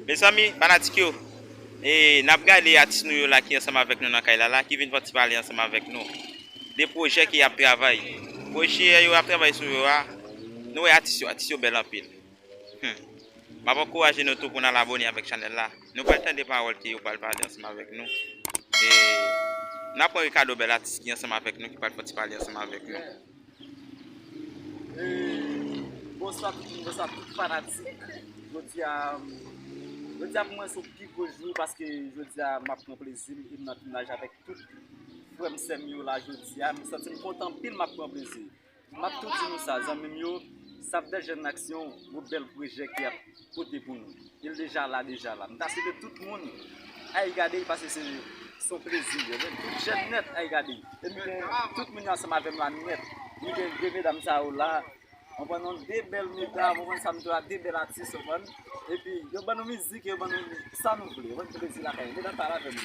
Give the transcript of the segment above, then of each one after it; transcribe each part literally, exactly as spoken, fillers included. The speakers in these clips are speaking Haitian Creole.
Mezanmi, fanatik yo, e, n ap gade atis nou yo la ki ansanm avèk nou nan kay la, la, ki vin fè ti pale ansanm avèk nou de pwojè ke y ap travay. Pwojè yo ap travay sou yo a, nou wè atis yo, atis yo bèl anpil. Hmm. M ap ankouraje nou tou pou n al abòne avèk chanèl la. Nou pral tande pawòl ke yo pral pale ansanm avèk nou. E n ap pran Ricardo, bèl atis ki ansanm avèk nou, ki pral fè ti pale ansanm avèk nou. E, bonswa tout moun, bonswa tout fanatik. Jodi a, jodi a pou mwen se yon pi gwo jou paske jodi a m ap pran plezi m e m nan tounaj avèk tout frè m, sè m yo la jodi a. M santi m kontan anpil, m ap pran plezi. M ap tou di nou sa, zanmi m yo, Staff des Jeunes en Action, yon bèl pwojè ki ap pote pou nou. E l deja la, deja la. M ta swete tout moun al gade l paske se, se yon plezi li ye. Tout jèn nèt al gade l. E m gen tout moun yo ansanm avè m la nèt. M gen de medam sa yo la. Mwen pran nou de bèl medam, mwen pran sa m di la, de bèl atis, mwen. Epi, yo ban nou mizik, yo ban nou sa nou vle. Mwen plezi lakay. Medam pale avè m.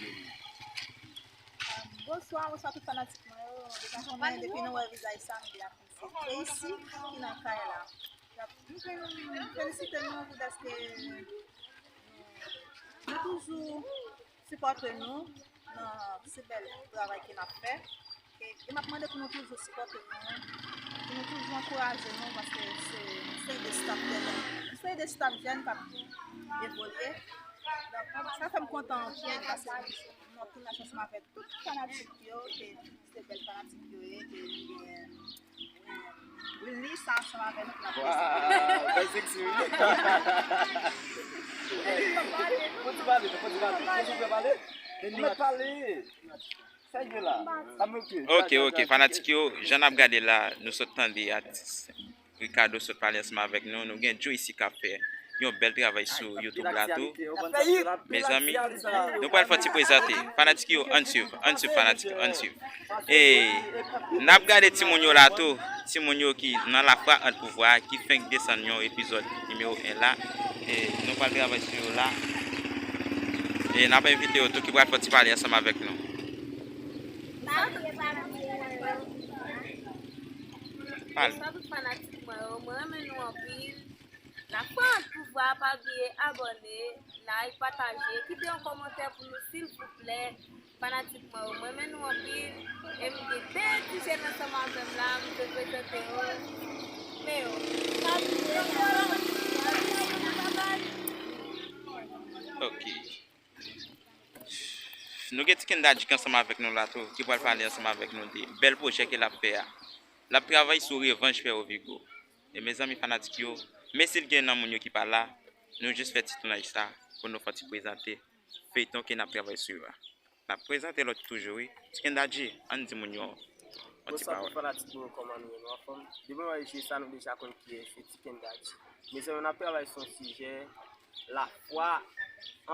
Bonswa, bonswa tout fanatik mwen yo. Deja konnen, depi nou wè vizaj sa, nou deja konnen se Tracy ki nan kay la. M fè nou, m felisite nou poutèske nou toujou sipòte nou nan si bèl travay ke n ap fè. E, e m ap mande pou nou toujou sipòte nou, pou nou toujou ankouraje nou, paske se, nou se de staf jèn, nou se de staf jèn k ap evolye. Donk, sa fè m kontan anpil, paske nou ap tounaj ansanm avèk tout fanatik yo, ke se bèl fanatik yo ye, ke nou gen Willy sa ansanm avè nou k ap prezante. Waw, bèl seksi wi. Fò ti pale, fò ti pale, fò ti pale. Fò ti pale. Sa yo la. Sa m oke. Oke, oke, fanatik yo, jan n ap gade la, nou sot tande atis Ricardo sot pale ansanm avèk nou. Nou gen Joe isi k ap fè yon bèl travay sou YouTube la tou. Mezanmi, nou pral fè ti prezante. Fanatik yo, ann swiv, ann swiv fanatik yo, ann swiv. E n ap gade timoun yo la tou, timoun yo ki nan lafwa ant pouvwa, ki fenk desann yon epizòd nimewo en la. E nou pral travay sou yo la. E n ap envite yo tou ki pral fè ti pale ansanm avèk nou. Pale. Bonswa tout fanatik mwen yo, mwen renmen nou anpil. Lafwa ant pouvwa, pa bliye abòne, like, pataje, kite yon kòmantè pou nou silvouplè. Fanatik mwen yo, mwen renmen nou anpil. E m gen de ti jèn ansanm avè m la, m te prezante yo. Men yo, pa bliye, pa bliye, pa bliye. Ok. Nou gen Ti Kendadji ki ansanm avèk nou la tou, ki pral pale ansanm avèk nou de bèl pwojè ke l ap fè a. L ap travay sou revanj Frè Rovigo. E mezanmi fanatik yo, menm si l gen nan moun yo ki pa la, nou jis fè ti tounaj sa pou nou fè ti prezante feyton ke n ap travay sou yo a. N ap prezante lòt toujou wi. Ti Kendadji, ann di moun yo yon ti pawòl. Bonswa tout fanatik mwen yo, kòman nou ye, nou anfòm? Depi mwen wè je sa nou deja konn kiyès, se Ti Kendadji. Mezanmi n ap travay sou yon sijè lafwa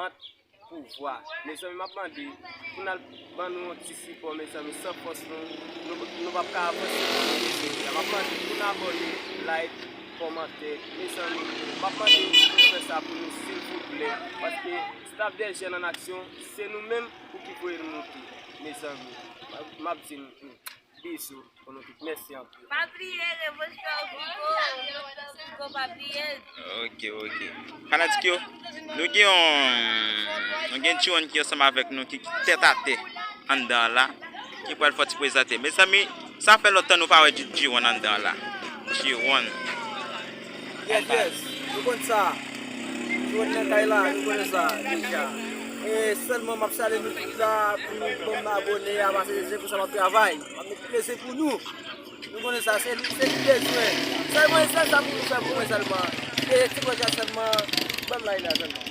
ant pouvwa. Mezanmi m ap mande pou n al ban nou yon ti sipò mezanmi, san fòs nou, nou, nou p ap ka avanse pou nou mezanmi. M ap mande pou n abòne, like, kòmante. Mezanmi, m ap mande pou nou fè sa pou nou silvouplè, paske Staff des Jeunes en Action, se nou menm pou ki voye l moute, mezanmi. M ap di nou, hmm, bizou pou nou tout. Mèsi anpil. Pa bliye, revanj Frè Rovigo, Frè Rovigo, pa bliye. Ok, ok. Fanatik yo, nou gen yon, nou gen G one ki ansanm avèk nou, ki, ki tèt atè anndan la, ki pral fè ti prezante. Mezanmi, sa fè lontan nou pa wè G one anndan la. G one. Yes, yes. Nou konn sa. G one nan kay la, nou konnen sa deja. E sèlman m ap salye nou tout la, pou nou ban m abòne a, pase se pou sa m ap travay. M ap met plezi pou nou. Nou konnen sa, se li, se li bezwen. Sèlman, e sèl sa pou nou fè pou mwen sèlman. E ti pwojè sèlman, ban m like la sèlman.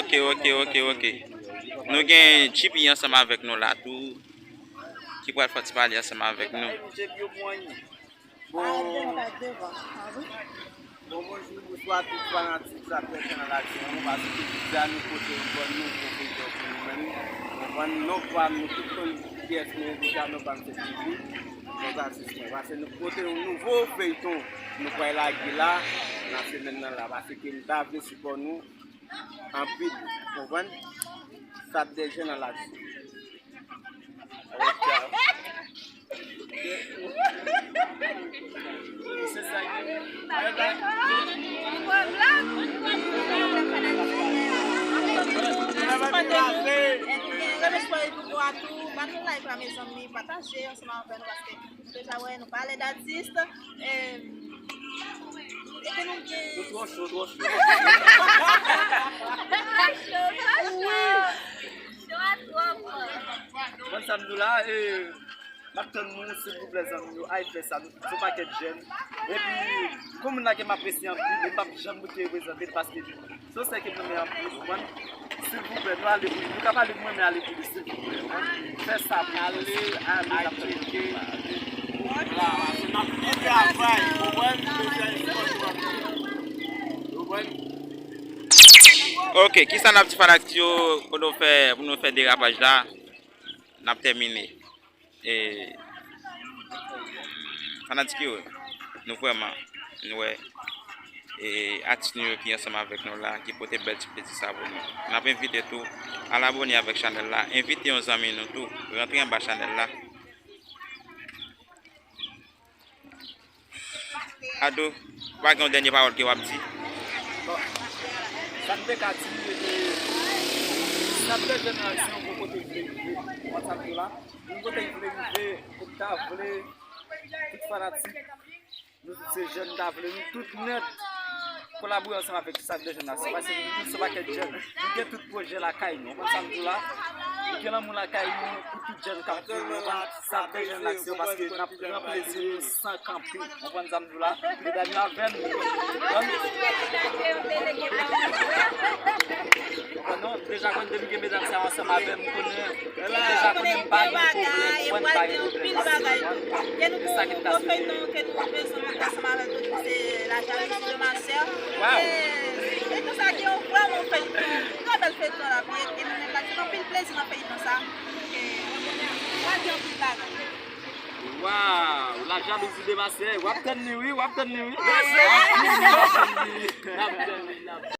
Ok, ok, ok, ok. Nou gen G P ansanm avèk nou la tou, ki pral fè ti pale ansanm avèk nou. Bon, bonjou, bonswa tout fanatik sa fè chanèl Aksyon an, paske jodi a nou pote yon bon nouvo feyton pou nou menm. Konprann, non pa nou tout konn kiyès nou ye deja, non pa m se T V. Konsa se mwen, paske nou pote yon nouvo feyton nou pral lage la nan semèn nan la, paske m ta vle sipò nou. Anpil, ou konprann? Sa ap de jèn nan laj. Se sa ki. Anpil respè pou nou a tou. Ban nou like la, mezanmi, pataje ansanm avè nou paske nou deja wè nou pa lèd atis. E, epi nou gen. Ou twò cho, twò cho. Twò cho, twò cho. Cho a twò fò. Konn sa m di w la, e, n ap tann nou, silvouplè, zanmi yo. Ay fè sa, nou se yon pakèt jèn. Epi, gon moun la ke m apresye anpil, e m p ap janm bouke reprezante l paske se yon sè ke m renmen anpil, ou konprann? Silvouplè, nou ale pou li. Nou ka pale pou mwen, men ale pou li, silvouplè, ou konprann? Fè sa pou nou. Ale, ale, n ap tann nou. Vwala, se n ap byen travay, ou konprann? Bezwen sipòte nou anpil. Ou konprann? Ok, kisa n ap di fanatik yo pou nou fè, pou nou fè derapaj la? N ap tèmine. E, fanatik yo, nou vrèman, nou wè, e, atis nou yo ki ansanm avèk nou la, ki pote bèl ti plezi sa pou nou. N ap envite tou al abòne avèk chanèl la, envite yon zanmi nou tou, rantre anba chanèl la. Ado, ou pa gen yon dènye pawòl ke w ap di? Bon, sa m te ka di, e, sa m te jwenn nan aksyon pou kote l vle rive. Ou konn sa m di w la? Yon kote l vle rive, pou m ta vle, tout fanatik, nou tout se jèn, m ta vle nou tout nèt kolabore ansanm avèk Save de Jeunes la. Se paske nou tout se pakèt jèn. Nou gen tout pwojè lakay nou. Ou konn sa m di w la? Nou gen lanmou lakay nou pou tout jèn k ap viv. Ou konn Save de Jeunes la, se paske n ap pran plezi nou san kanpe. Ou konprann sa m di w la? Medam yo avè n. Ou konprann non? M deja konn depi gen medam sa yo ansanm avè m, m konnen, m deja konnen m pa gen pwoblèm. Ou konprann, m pa gen pwoblèm. Ke nou pou yon feyton ke nou bezwen met ansanm avèk nou, se La Jalousie de ma sœur. Wow. E, e konsa gen yon vrèman feyton, trè bèl feyton l ap ye, e nou menm la, nou pran anpil plezi nan feyton sa. E, pral gen anpil bagay. Waw, La Jalousie de ma sœur, w ap tann li wi, w ap tann li wi. N ap tann li, n ap tann li.